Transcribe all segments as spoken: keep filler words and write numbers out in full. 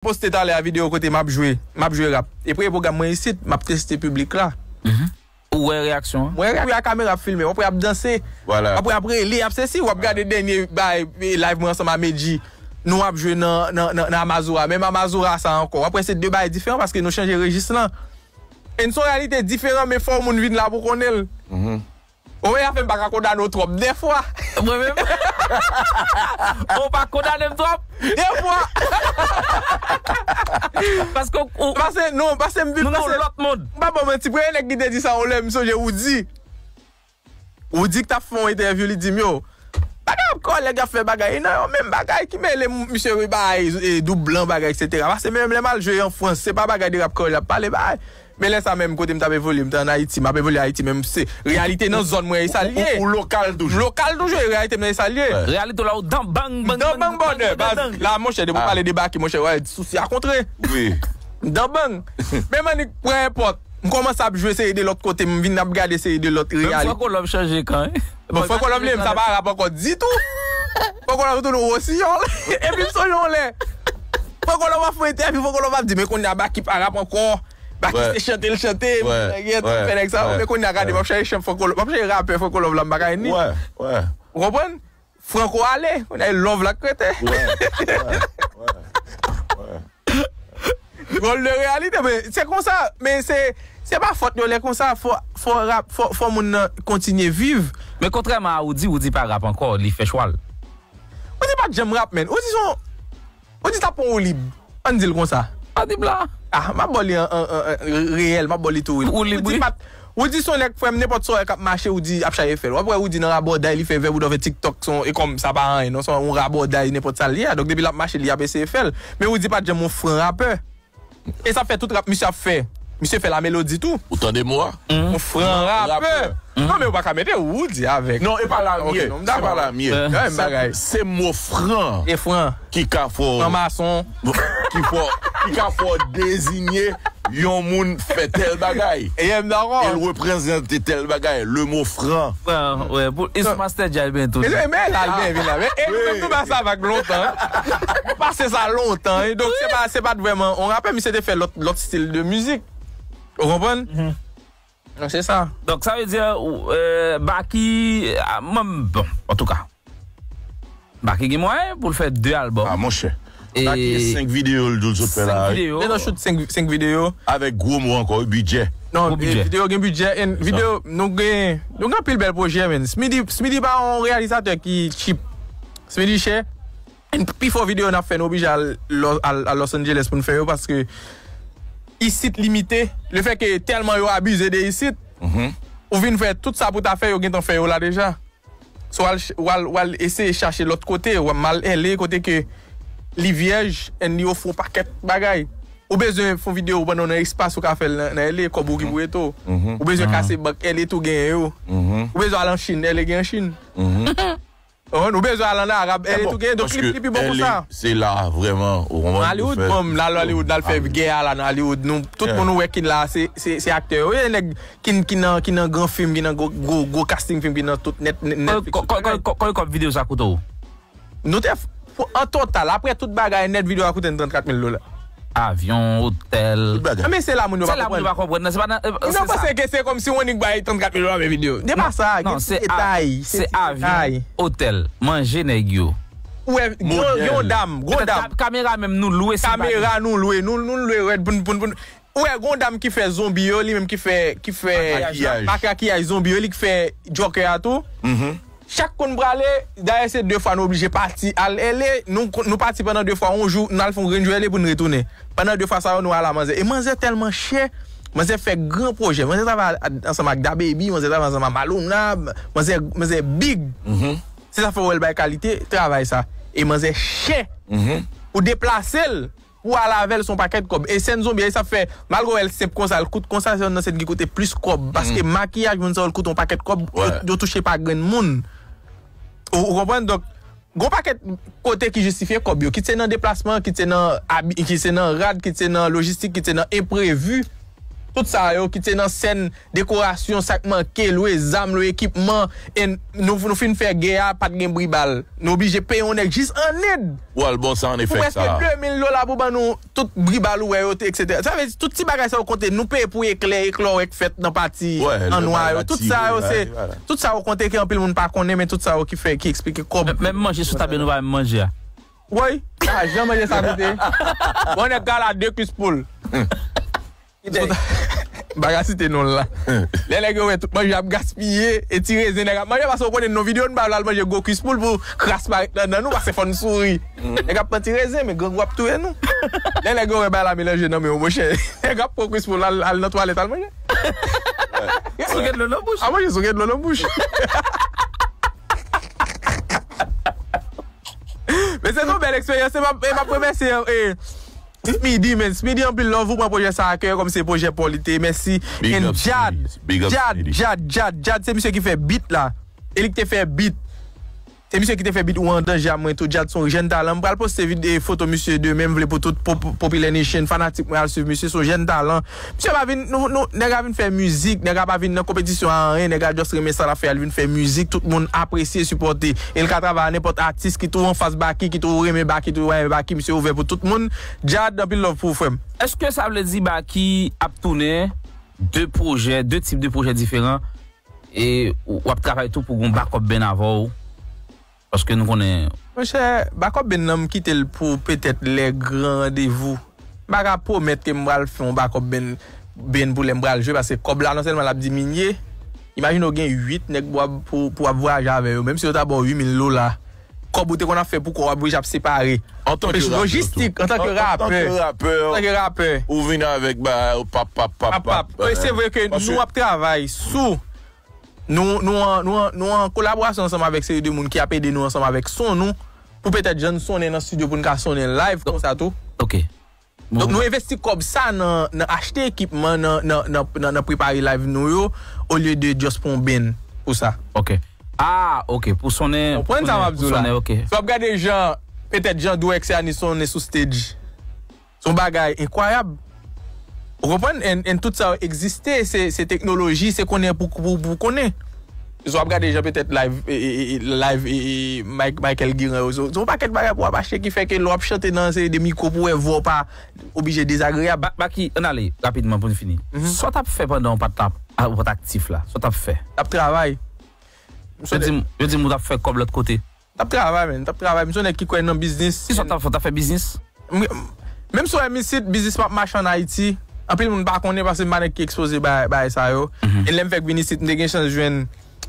poste talè a videyo kote m ap jwe, m ap jwe rap. E premye pwogram mwen isit, m ap teste piblik la. Ou wè reyaksyon an? Mwen wè a kamera ap filme, w ap wè ap danse, w ap wè ap rele, ap sesi, w ap gade dènye bay live mwen ansanm a Medji. Nou ap jwe nan, nan, nan, nan Amazora. Menm Amazora sa ankò. W ap wè se de bay diferan paske nou chanje rejis lan. E n se yon reyalite diferan, men fò moun vin la pou konnen l. Ou wè, afè m pa ka kondane w twòp. Dèfwa. Mwen menm? Ou pa kondane m twòp? Dèfwa. Paske ou. Pase, non, pase m vin. Nou nan lòt mond. M pa ba w manti, premye nèg ki te di sa yon lè, m sonje Woody. Woody ki t ap fè yon entèvyou, li di m, yo, bagay rap kreyòl nèg ap fè bagay nan yo menm bagay ki mele misye bay doub blan bagay, etsetera. Pase menm lè m al jwe an Frans, se pa bagay de rap kreyòl y ap pale bay. Men lè sa menm kote m t ap evolye, m te an Ayiti, m ap evolye Ayiti, menm se reyalite nan zòn mwen e sa l ye. Ou lokal toujou. Lokal toujou, e reyalite m nan e sa l ye. Reyalite w la ou dan bang bang. Dan bang bòdè, baz. La monchè, depi w pale de Baky, monchè, wè, sousi a kontre. Wi. Dan bang. Men m annik pran enpòt. M kòmanse ap jwe seri de lòt kote, m vin ap gade seri de lòt reyalite. Franco Love chanje kan, wi. Bon, Franco Love li menm sa pa rap ankò ditou. Franco Love tounen wosiyòl. Epi m sonje yon lè Franco Love ap fè entèvyou, Franco Love ap di, men kounye a Baky pa rap ankò. Baky se chante l chante, fè nèg sa, men kounye a gade, m ap chache chan Franco Love, m ap chache rapè Franco Love la, m pa ka jwenn li. Ou konprann? Franco ale, kounye a e love la k rete. Dròl de reyalite, men se konsa, men se, se pa fòt yo lè konsa, fò, fò rap, fò, fò moun nan kontinye viv. Men kontrèman a Woody, Woody pa rap ankò, li fè chwa l. Woody pa t janm rap, menn. Woody se yon, Woody t ap pran woulib. Ann di l konsa. Woulib la. Ah, m ap ba w li an, an, an, an, reyèl, m ap ba w li tou. Woulib, wi. Woody se yon nèg, frè m, nenpòt sa w wè k ap mache, Woody ap chache fè l. W ap wè Woody nan rabòday, li fè vèb, ou dwe fè TikTok, se yon, e kòm sa pa anyen, non, se yon rabòday, nenpòt sa l ye a. Donk, depi l ap mache, li ap eseye fè l. Men Woody pa t janm yon fran rapè. E sa fè tout rap misye ap fè. Misye fè la melodi tou. Ou tande mo a? Yon fran rapè. Non, men ou pa ka mete Woody avèk. Non, e pa la m ye. Se pa la m ye. Se mo fran. E fran. Ki ka fè w. Fran mason. Ki fè w, ki ka fè w deziye yon moun fè tèl bagay. E m dakò. E l reprezante tèl bagay. Le mot franc. Franc, wi. Pou, e sou Master Djay byen tou. E men la, l byen vin la. Men, e nou menm nou pase sa vag lontan. Nou pase sa lontan. E donk, se pa, se pa t vrèman yon rapè, misye te fè lòt, lòt stil de mizik. Ou konprann? Donk, se sa. Donk, sa vle di, euh, Baky, ah, mwen, bon, antouka. Baky gen mwayen pou l fè de albòm. Ah, monchè. Baky gen senk videyo l di l sot fè la, wi. Senk videyo. Li nan shoot senk, senk videyo. Avèk gwo mo ankò, wi, bidjè. Non, videyo gen bidjè, and videyo, nou gen, nou gen anpil bèl pwojè, men. Smithy, Smithy pa yon reyalizatè ki cheap. Smithy chè. And pi fò videyo n ap fè, nou oblije al, al, al Los Angeles pou n fè yo, paske isit limite. Lefètke tèlman yo abize de isit, ou vin fè tout sa pou ta fè, yo gentan fè yo la deja. So, w al, w al, w al eseye chache lòt kote, w al L A kote ke li vyèj, and li ofri w pakèt bagay. Ou bezwen fè yon videyo pandan w nan espas ou ka fè l nan, nan L A, kòb ou ki pou rete w. Ou bezwen kase bank, L A tou genyen yo. Ou bezwen al an Chin, L A gen an Chin. Ou bezwen al an Arab, L A tou genyen. Donk, li, li pi bon pou sa. Se la vrèman, ou konprann. Hollywood, bon, l al Hollywood, l al fè gè a la nan Hollywood. Nou, tout moun ou wè ki la, se, se, se aktè yo. Nèg ki, ki nan, ki nan gran fim, ki nan gwo, gwo, gwo casting fim, ki nan tout nèt, Netflix. Kòb videyo sa koute w? Nou te, an total, apre tout bagay nèt, videyo a koute n trannkat mil dola. Avyon, otèl. Men se la moun yo pa konprann. Se la moun yo pa konprann nan, se pa nan. Moun yo panse ke se kòmsi w annik bay trannkat mil dola pou fè videyo. Se pa sa, gen ti detay. Se avyon, otèl, manje nèg yo. Ou wè, gen yon dam, gwo dam. Kamera menm nou lwe. Kamera nou lwe, nou, nou lwe rèd pou n, pou n, pou n. Ou wè, gon dam ki fè zonbi yo, li menm ki fè, ki fè makiyaj zonbi yo, li ki fè Joker a tou. Chak kou n prale, dayè se de fwa nou oblije pati al L A, nou, nou pati pandan de fwa, yon jou, n al fè yon grenn jou L A pou n retounen. Pandan de fwa sa yo, nou al a manzè. E manzè tèlman chè, manzè fè gran pwojè. Manzè travay ansanm ak DaBaby, manzè travay ansanm ak Malona, manzè, manzè big. Se sa fè w wè l bay kalite travay sa. E manzè chè. Ou deplase l, pou al avè l se yon pakèt kòb. E sèn zonbi a, e sa fè, malgre w wè l senp konsa, l kout konsa, se youn nan sèn ki koute plis kòb. Paske makiyaj moun sa yo, l koute yon pakèt kòb, yo, yo touche pa grenn moun. Ou, ou konprann? Donk, gon pakèt kote ki jistifye kòb yo. Kit se nan deplasman, kit se nan abi-, kit se nan rad, kit se nan lojistik, kit se nan enprevi. Tout sa yo, kit se nan sèn, dekorasyon, sa k manke, lwe zam, lwe ekipman, e nou, nou fin fè gè a, pa t gen bri bal. Nou oblije peye yon nèg jis an End. Ou al bon sa an Pou efèk prèske sa. de mil dola pou ban nou tout bri bal ou wè yo, te, etsetera. Sa vle di, tout ti bagay sa yo konte, nou peye pou eklè, eklòwèk fèt nan pati Wè, lè an nwa bagay yo. la Tout tire, sa yo, la, se, voilà. Tout sa yo konte ke anpil moun pa konnen, men tout sa yo ki fè, ki eksplike kòb. Menm manje sou tab yo nou pa menm manje a. Woy, pa janm manje sa koute. Bon, nèg ka la de kwis poul. Bagay site non la. Lè nèg yo wè tout manje ap gaspiye, e ti rezen nèg ap manje, paske w konnen nan videyo n pa al manje gwo kwis poul pou kras pa ret nan dan nou, paske fò n souri. Nèg ap pran ti rezen, men grangou ap touye nou. Lè nèg yo wè bagay la melanje nan men yo, monchè. Nèg ap pran kwis poul al, al nan twalèt al manje. Sou gen dlo nan bouch. A manje sou gen dlo nan bouch. Men se yon bèl eksperyans, e m ap, e m ap remèsye, e, Smidi, men Smidi anpil love, ou pran pwojè sa a kè, kòm se pwojè pa w li te ye, mèsi. Big And up, Jad, Smidi. Big up, Jad, Smidi. Jad, Jad, Jad, se misye ki fè beat la. E li ki te fè beat. Se misye ki te fè beat ou an danje a mwen tou, Jad se yon jèn talan. M pral poste vid, e, foto misye demen, m vle pou tout pop, Popilè Nation, fanatik mwen al swiv misye, se yon jèn talan. Misye pa vin, nou, nou, nèg la vin fè mizik, nèg la pa vin nan konpetisyon a anyen, nèg la just renmen sa l ap fè, al vin fè mizik, tout moun apresye, sipòte. E l ka travay a nenpòt atis, kit ou anfas Baky, kit ou renmen Baky, kit ou pa renmen Baky, misye ouvè pou tout moun. Jad, anpil love pou ou, frè m. Èske sa vle di Baky ap tounen de pwojè, de tip de pwojè diferan, e w ap travay tou pou gon bakòp band avè w? Paske nou konnen. Monchè, bakòp band nan m kite l pou petèt lè gran randevou. M pa ka pwomèt ke m pral fè yon bakòp band, band pou lè m pral jwe, paske kòb la non sèlman l ap diminye. Imajine w gen uit nèg pou w ap, pou, pou w ap vwayaje avè yo. Menm si yo ta ba w uit mil dola, kòb ou te konn ap fè pou kò w ap oblije ap separe. Antanke rapè, Lojistik, antanke rapè. Antanke rapè, Antanke rapè. Ou vin avèk bagay ou pap, pap, pap, Ap, ap. E se vre ke nou ap travay sou. Nou, nou, an, nou, an, nou an kolaborasyon ansanm avèk seri de moun ki ap ede nou ansanm avèk son nou. Pou petèt jan n sonnen nan estidyo pou n ka sonnen live konsa tou. Ok. Donk nou envesti kòb sa nan, nan achte ekipman, nan, nan, nan, nan, nan prepare live nou yo, olye de just pran yon band pou sa. Ok. Ah, ok. Pou sonnen. Konprann sa m ap di w la. Ok. Si w ap gade jan, petèt jan Dweck se Ani sonnen sou stage. Se yon bagay enkwayab. Ou konprann? And, and tout sa yo egziste, se, se teknoloji, se konnen pou, pou, pou konnen. So w ap gade jan petèt live, e, e, e, live, e, e, Mike, Michael Guiran yo, se se yon pakèt bagay pou w ap achte ki fè ke lè w ap chante nan seri de mikwo pou w wè vwa w pa oblije dezagreyab. Ba- Baky, ann ale rapidman pou n fini. Sa w t ap fè pandan w pa t ap, a, ou pa t aktif la? Sa w t ap fè? L ap travay. Yo di m, yo di m ou t ap fè kòb lòt kote. T ap travay, men. T ap travay. M se yon nèg ki kwè nan biznis. Kisa w t ap fè? W t ap fè biznis? M- Menm si w wè m isit, biznis m ap mache an Ayiti. Anpil moun pa konnen paske m pa nèg ki ekspoze bay, bay sa yo. E lè m fèk vin isit, m te gen chans jwenn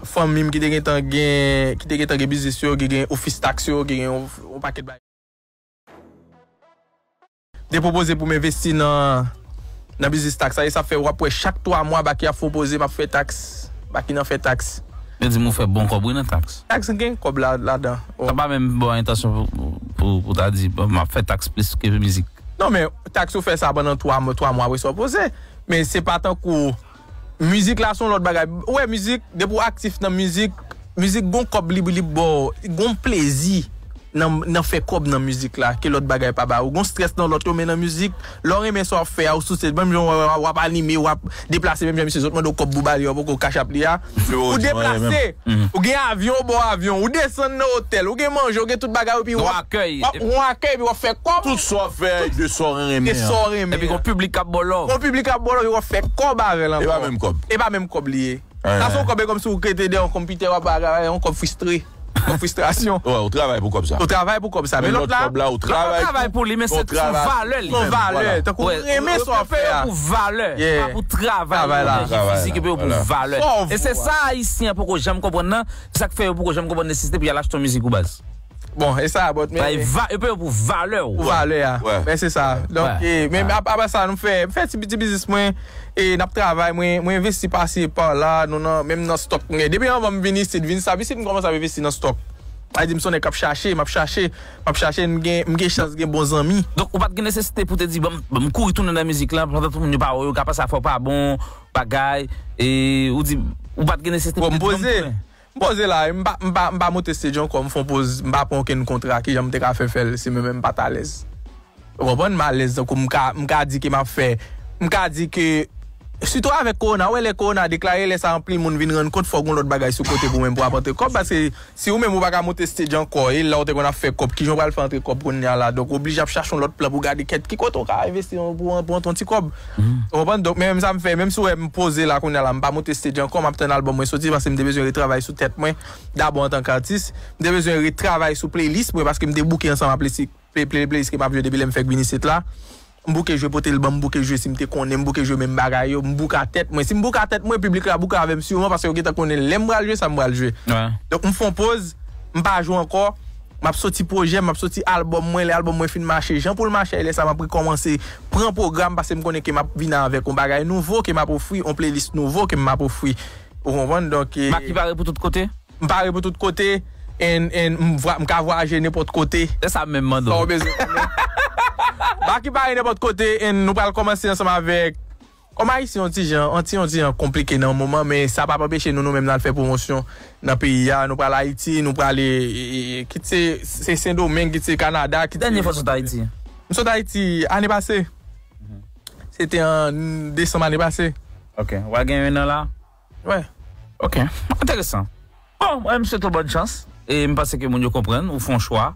fanmi m ki te gentan gen, ki te gentan gen biznis yo, ki gen ofis taks yo, ki gen yon, yon pakèt bagay. Te pwopoze pou m envesti nan, nan biznis taks sa. E sa fè w ap wè chak twa mwa Baky ap fè yon poze, m ap fè taks, Baky nan fè taks. Yo di m ou fè bon kòb wi nan taks. Taks gen kòb la, ladan. Sa pa menm ba w entansyon pou, pou, pou ta di, bon, m ap fè taks plis ke mizik. Non, men taks ou fè sa pandan twa mwa, twa mwa apre sa w poze. Men se pa tankou mizik la se yon lòt bagay. Ou wè mizik, depi w aktif nan mizik, mizik gon kòb li, li ba w, gon plezi nan, nan fè kòb nan mizik la, ke lòt bagay pa ba ou. Gon strès nan lòt yo, men nan mizik, lè w renmen sa w ap fè a, ou sou stage, menm jan w, w, w ap anime, w ap deplase, menm jan misye sot mande w kòb pou bal yo, poko kachap li a. Ou deplase, ou gen avyon, ou ba w avyon, ou desann nan otèl, ou gen manje, ou gen tout bagay, epi w ap, w ap, w ap fè kòb. Tout sa w ap fè, de sa w renmen. De sa w renmen. Epi gon piblik k ap ba w love. Gon piblik k ap ba w love, epi w ap fè kòb avè l ankò. E pa menm kòb. E pa menm kòb li ye. Sa se yon kòb, e kòmsi w rete dèyè yon konpitè, w ap bagay, yon kòb fristre. Yon fristrasyon. Ou travay pou kòb sa. Ou travay pou kòb sa. Men lòt kòb la, ou travay pou li, men se yon valè li. Yon valè. Tankou ou renmen sa w ap fè a. Yo peye w pou valè, pa pou travay, pou enèji fizik, yo peye w pou valè. E se sa Ayisyen an poko janm konprann nan. Se sa k fè yo poko janm konprann nesesite pou y al achte yon mizik ou baz. Bon, e sa, but men. Yo peye w pou valè w. Pou valè a. Men se sa. Donk, men apa sa, nou fè, m fè ti, ti biznis mwen. E n ap travay, mwen, mwen envesti pase pa la, nou nan, menm nan stòk mwen. Depi anvan m vin isit, vin sa, isit m kòmanse ap envesti nan stòk. Sa vle di m se yon nèg k ap chache, m ap chache, m ap chache, m gen, m gen chans gen bon zanmi. Donk, ou pa t gen nesesite pou te di, bon, m kouri tounen nan mizik la, pandan tout moun yo pa wè w, yo ka panse afè w pa bon, bagay, e ou di, ou pa t gen nesesite pou te di, bon, m tounen. M poze la, m pa, m pa, m pa monte stage ankò, m fè yon poz, m pa pran okenn kontra, kijan m te ka fè fè l si mwen menm m pa t alèz? Ou konprann? M alèz, tankou m ka, m ka di ke m ap fè, m ka di ke Sitou avèk kowona, ou wè lè kowona deklare, lè sa anpil moun vin rann kont fòk gon lòt bagay sou kote pou menm pou ap antre kòb, paske si ou menm ou pa ka monte stage ankò, e la ou te konn ap fè kòb, kijan ou pral fè antre kòb kounye a la? Donk, ou oblije ap chache yon lòt plan pou gade kèt ki kote ou ka envesti pou, pou antre yon ti kòb. Ou konprann? Donk, menm sa m fè, menm si w wè m poze la kounye a la, m pa monte stage ankò, m ap tann albòm mwen soti, paske m te bezwen retravay sou tèt mwen, dabò antanke atis. M te bezwen retravay sou playlist mwen, paske m te bouke ansanm ak playlist, play, play, playlist ke m ap jwe depi lè m fèk vin isit la. M bouke jwe pote l ban m, m bouke jwe si m te konnen, m bouke jwe menm bagay yo, m bouke a tèt mwen. Si m bouke a tèt mwen, piblik la bouke avè m siman, paske yo gentan konnen lè m pral jwe, sa m pral jwe. Donk, m fè yon poz, m pa jwe ankò, m ap soti pwojè, m ap soti albòm mwen, lè albòm mwen fin mache, jan pou l mache, lè sa m ap rekòmanse pran pwogram, paske m konnen ke m ap vin avèk yon bagay nouvo, ke m ap ofri, yon playlist nouvo ke m ap ofri. Ou konprann? Donk, e, Maki pare pou tout kote? M pare pou tout kote, and, and m vwa-, m ka vwayaje nenpòt kote. Se sa m menm mande w. Sa w bezwen konnen. Maki pare nenpòt kote, and nou pral kòmanse ansanm avèk, kòm Ayisyen, yon ti jan, yon ti, yon ti jan konplike nan yon moman, men sa p ap anpeche nou, nou menm, n al fè pwomosyon nan peyi a. Nou pral Ayiti, nou pral, e, e, e, kit se, se Sendomeng, kit se Kanada, kit se Dènye fwa sot Ayiti? M sot Ayiti ane pase. Se te an desanm ane pase. Ok. W a gen yon an la? Wè. Ok. Enteresan. Bon, mwen, m swete w bòn chans. E m panse ke moun yo konprann, ou fè yon chwa.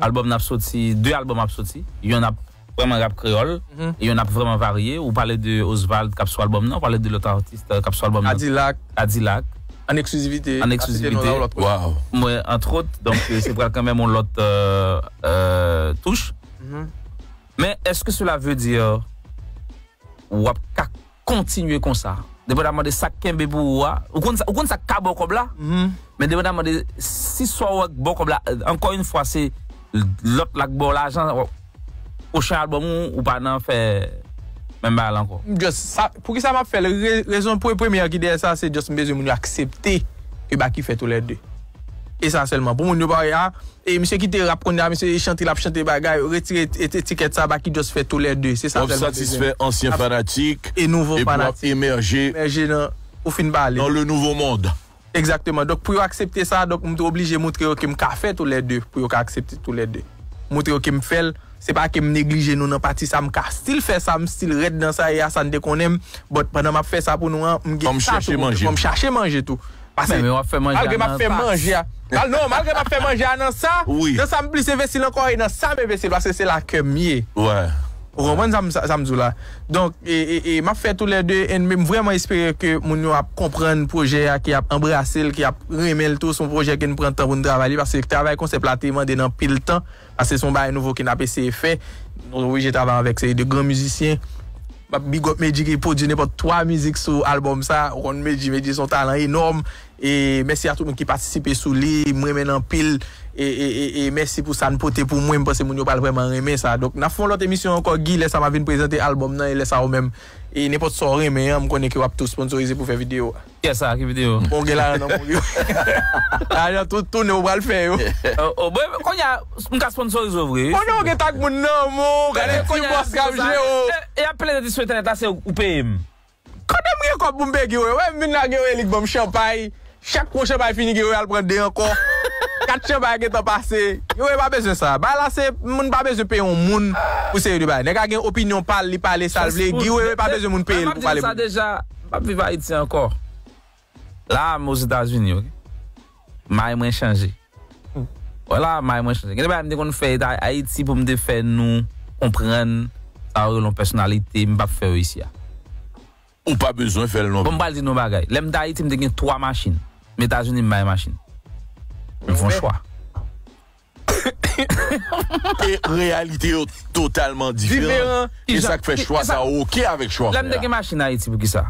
Albòm n ap soti, de albòm ap soti. Yonn ap vrèman rap kreyòl, e yonn ap vrèman varye. Ou pale de Osvald k ap sou albòm nan, ou pale de lòt atis, euh, k ap sou albòm nan. Kadilak. Kadilak. An eksklizivite. An eksklizivite. Mwen, antrot, donk, euh, se pral kanmenm yon lòt, euh, euh, touch. Men, est-ce que cela veut dire w ap ka kontinye konsa? Depandaman de sa k kenbe pou ou a, ou konn sa, ou konn sa k ka ba w kòb la, men depandaman de si sa w wè k ba w kòb la, ankò yon fwa, se lòt la k ba w lajan, pwochen albòm ou, ou pa nan fè menm bagay la ankò. Just sa, poukisa m ap fè l? Re-, rezon pre-, premyè ki dèyè sa, se just m bezwen moun yo aksepte ke Baky fè toulède. E sa sèlman. Pou moun yo pa wè, a, e misye kite rap kounye a, misye chante, l ap chante bagay, retire et-, etikèt sa, Baky just fè toulède. Se sa sèlman. W ap satisfè ansyen fanatik, e nouvo fanatik. Epi w ap emèje, emèje nan, ou fin pale, dans le nouveau monde. Egzakteman. Donk, pou yo aksepte sa, donk, m te oblije montre yo ke m ka fè toulède, pou yo ka aksepte toulède. Montre yo ke m fè l, se pa ke m neglije nou nan pati sa, m ka still fè sa, m still rèd nan sa, e a sa n te konnen m, but pandan m ap fè sa pou nou an, m gen sa tou, fò m chache manje tou. Paske malgre m ap fè manje a, mal-, non, malgre m ap fè manje a nan sa, nan sa m plis envesti l ankò, e nan sa m envesti l, paske se la kè m ye. Ou konprann sa m, sa, sa m di w la? Donk, e, e, e m ap fè toulède, and m vrèman espere ke moun yo ap konprann pwojè a, ki ap anbrase l, ki ap renmen l tou. Se yon pwojè ke n pran tan pou n travay li, paske travay konsèp la te mande n anpil tan, paske se yon bagay nouvo ke n ap eseye fè. Nou oblije travay avèk seri de gran mizisyen. M ap big up Medji ki pwodui nenpòt twa mizik sou albòm sa. Ou konn Medji, Medji se yon talan enòm. E mèsi a tout moun ki patisipe sou li, m renmen l anpil. E, e, e, e mèsi pou sa n pote pou mwen, m panse moun yo pral vrèman renmen sa. Donk, n ap fè yon lòt emisyon ankò, Guy, lè sa m ap vin prezante albòm nan, e lè sa ou menm, e nenpòt sa w renmen an, m konnen ke w ap tou sponsorize pou fè videyo a. Kiyès sa? Ki videyo? Bon, gen lajan nan moun yo. Lajan tout tounen ou pral fè yo. Oh, oh, bon, kounye a, m ka sponsorize w vre. Konnen w gen tak moun nan, mon, gade ti bòs k ap jere w. E, e ap plenyen sou entènèt la, se ou peye m. Kote m gen kòb pou m peye Guy Wewe? Wè, m vin la, Guy Wewe li k ban m chanpay. Chak gwo chanpay fini, Guy Wewe al pran de ankò. Kat chanpay gentan pase. Guy Wewe pa bezwen sa. Bagay la se, moun pa bezwen peye yon moun pou seri de bagay. Nèg la gen opinyon pa l, li pale sa l vle. Guy Wewe pa bezwen moun peye l pou pale pou li. Deja, m ap viv Ayiti ankò. La, m Ozetazini, ok? May mwen chanje. Vwala, may mwen chanje. Gen de bagay m te konn fè Ayiti pou m te fè nou konprann sa yo rele yon pèsonalite, m p ap fè yo isi a. Ou pa bezwen fè l non plis. Bon, m pral di nou yon bagay. Lè m te Ayiti, m te gen twa machin. M Etazini, m bay machin. M fè yon chwa. E reyalite yo totalman diferan. E sa k fè chwa sa a oke avèk chwa w fè a. Lè m te gen machin Ayiti, poukisa?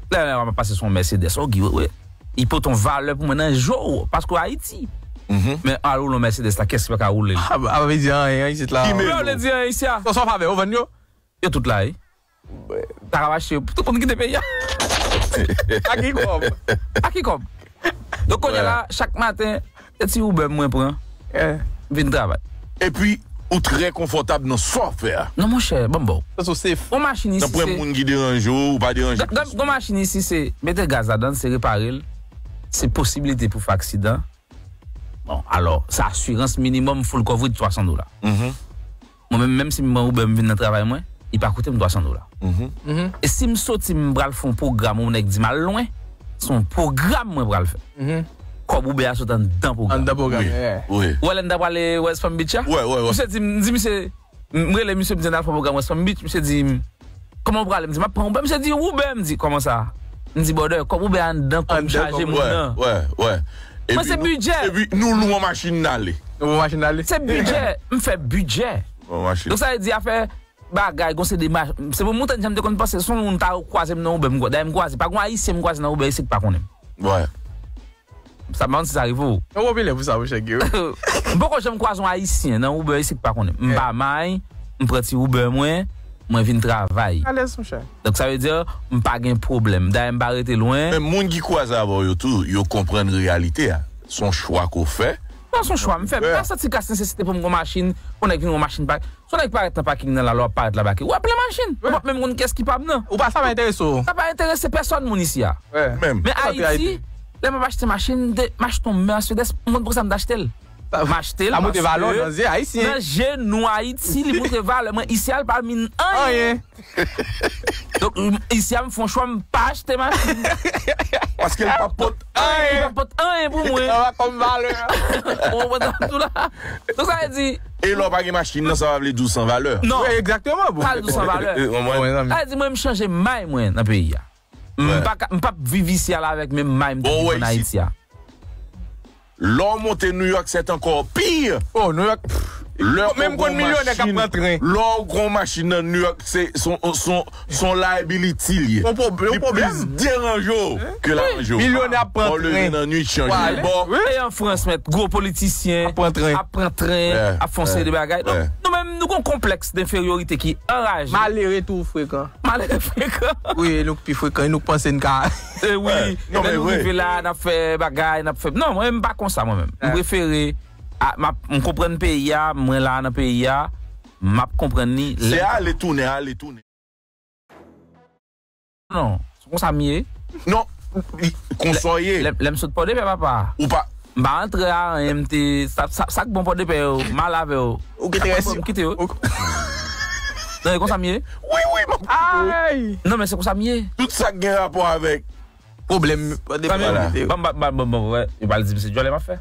Lè, lè m ap pase sou yon Mercedes, oh, Guy Wewe, li pote yon valè pou mwen nan je w, paske w Ayiti. Men al woule yon Mercedes la, kiyès ki pa ka woule l? A, a pa vle di anyen isit la. Ki men yo? Yo vle di anyen isi a. Sa w fè avè yo, vann yo? Yo tout la, wi. Ta ka mache, tout moun kite peyi a. A ki kòb? A ki kòb? Donk, kounye a la, chak maten, se ti Uber mwen pran, m vin travay. Epi, ou trè konfòtab nan sa w ap fè a. Non, monchè, ban m ba w. Sa sou safe. Yon machin isi, se. Nan pwen moun ki deranje w, ou pa deranje pèsonn. Gon machin isi, se mete gaz ladan l, se repare l, se posiblite pou fè aksidan. Bon, alò, se asirans minimòm full coverage twa san dola. Mwen menm, menm si m pran Uber, m vin nan travay mwen, li pa koute m twa san dola. E si m soti, m pral fè yon pwogram, yon nèg di m al lwen, se yon pwogram mwen pral fè. Kòb Uber a sot anndan pwogram. Anndan pwogram, yeah. Ou wè lè n ta prale West Palm Beach a? Misye di m, m di misye, m rele misye, m di n al fè yon pwogram West Palm Beach. Misye di m, "Kòman w prale?" M di, "M ap pran Uber." Misye di, "Uber?" M di, "Kòman sa?" M di, "Brother, kòb Uber anndan kòb m chaje moun nan." Mwen se bidjè. Epi nou lwe yon machin n ale. Nou lwe yon machin n ale. Se bidjè. M fè bidjè. Donk sa vle di afè bagay, gon se de ma-, se pou montan jan m te konn panse, se yon moun ta kwaze m nan Uber, m kwa-, dayè m kwaze, pa gon Ayisyen m kwaze nan Uber isit k pa konnen m. Sa pa si sa rive w. Yon pwoblèm pou sa, monchè Guy. M poko janm kwaze yon Ayisyen nan Uber isit k pa konnen m. M pa may, m pran ti Uber mwen, mwen vin travay. Alèz, monchè. Donk sa vle di, m pa gen pwoblèm. Dayè m pa rete lwen. Men moun ki kwaze avè w yo tou, yo konprann reyalite a. Se yon chwa ke w fè. Non, se yon chwa m fè. M pa santi gras nesesite pou m gon machin, pou nèg vin yon machin pa. Si yon nèg parèt nan paking nan la, lè w ap parèt la bake, w ap plen machin. Ou p ap menm konn kiyès ki pa m nan. Ou pa, sa pa enterese w. Sa pa enterese pèsòn moun isi a. Men Ayiti, lè m ap achte machin, m te, m achte yon Mercedes, m konn pou sa m t achte l. M achte l paske nan je nou Ayiti, li montre valè mwen isi a, l pa min anyen. Donk, m, isi a, m fè yon chwa, m pa achte machin. Paske l pa pot anyen. Li pa pot anyen pou mwen. Sa va kòm valè. Ou konprann sa m di w la? Donk, sa vle di. E lè w pa gen machin nan, sa pa vle di w san valè. Non. Wi, egzakteman. Bon. Sa vle di w san valè. Sa vle di, mwen, m chanje may mwen nan peyi a. M pa ka, m p ap viv isi a la avèk menm may m te viv ann Ayiti a. Lè w monte New York, c'est encore pire. Oh, New York. Lè w gon machin, lè w gon machin nan New York, se son, son, son liability li ye. Li plis deranje w ke l aranje w. Milyonè ap pran tren. Lè w leve nan nuit, chanje bò. E an Frans, mèt, gwo politisyen ap pran tren, ap fè yon seri de bagay. Donk, nou menm, nou gon konplèks denferyorite ki anraje. Malere tou frekan. Malere frekan. Wi, nou k pi frekan, nou k panse n ka. E wi, lè nou rive la, n ap fè bagay, n ap fè. Non, mwen, m pa konsa, mwen menm. M prefere, a, m ap, m konprann peyi a, mwen la nan peyi a, m ap konprann li. Se ale tounen, ale tounen. Non, se konsa m ye. Non, konsa w ye. Lè, lè m sot Pòdepè, papa. Ou pa. M pa antre a anyen, m te, sa, sa, sa k bon Pòdepè yo, m al avè yo. Ou kite rès yo. M kite yo. Non, e konsa m ye. Wi, wi, m ap kite w. Ay! Non, men se konsa m ye. Tout sa k gen rapò avèk pwoblèm Pòdepè yo kite yo. Bon, bon, bon, bon, bon, wè, yo pral di m se djòlè m ap fè.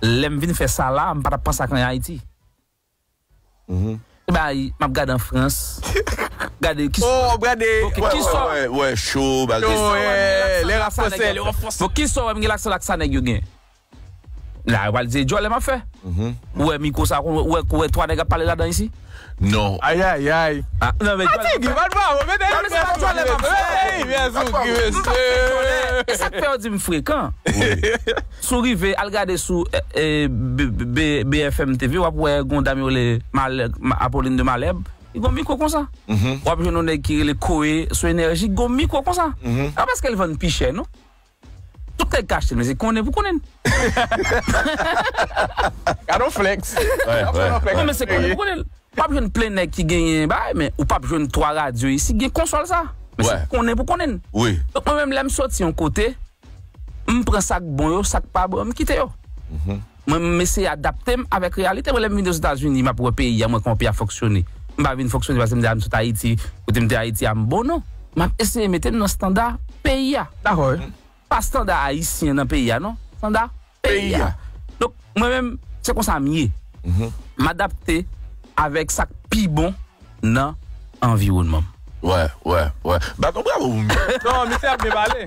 Lè m vin fè sa la, m pa t ap panse ak anyen Ayiti. Se bagay, m ap gade an Frans. Gade ki sò. Oh, w ap gade. Ok, ki sò. Wè, wè, cho, bagay. Cho, wè, lè rap fransè, lè rap fransè. Bon, ki sò wè m gen laksan laksa nèg yo gen? La, yo pral di, djòlè m ap fè. Ou wè mikwo sa, ou wè, ou wè twa nèg ap pale ladan isi? Non. Ay, ay, ay. Ah, non, men djòlè m ap fè. Mèt bravo, mèt. Non, men se pa djòlè m ap fè. Ey, byen sou ki mesye. E sa k fè yo di m frekan. Si w rive, al gade sou, eh, eh, B-, B-, B F M T V, w ap wè gon dam yo rele Malè-, Ma-, Apolline de Malherbe, li gon mikwo konsa. W ap jwenn yon nèg ki rele Koe sou Enèji, gon mikwo konsa. A paske l vann pi chè, non? Tout nèg ka achte l, men se konnen pou konnen l. Gade yon flex. Non, men se konnen pou konnen l. W ap jwenn plen nèg ki genyen bagay, men ou p ap jwenn twa radyo isi ki gen konsòl sa. Men se konnen pou konnen l. Donk, mwen menm, lè m soti yon kote, m pran sa k bon yo, sa k pa bon yo, m kite yo. Mwen, m eseye adapte m avèk reyalite. Mwen, lè m vin Ozetazini, m ap wè peyi a, mwen, kòman peyi a fonksyone. M pa vin fonksyone paske m di, "A, m sot Ayiti, kote m te Ayiti a, m bon," non. M ap eseye mete m nan estanda peyi a. Dakò, wi. Pa estanda ayisyen nan peyi a, non. Estanda peyi a. Donk, mwen menm, se konsa m ye. M adapte avèk sa k pi bon nan anviwònman m. Wè, wè, wè. Bat yon bravo pou misye. Non, misye ap byen pale.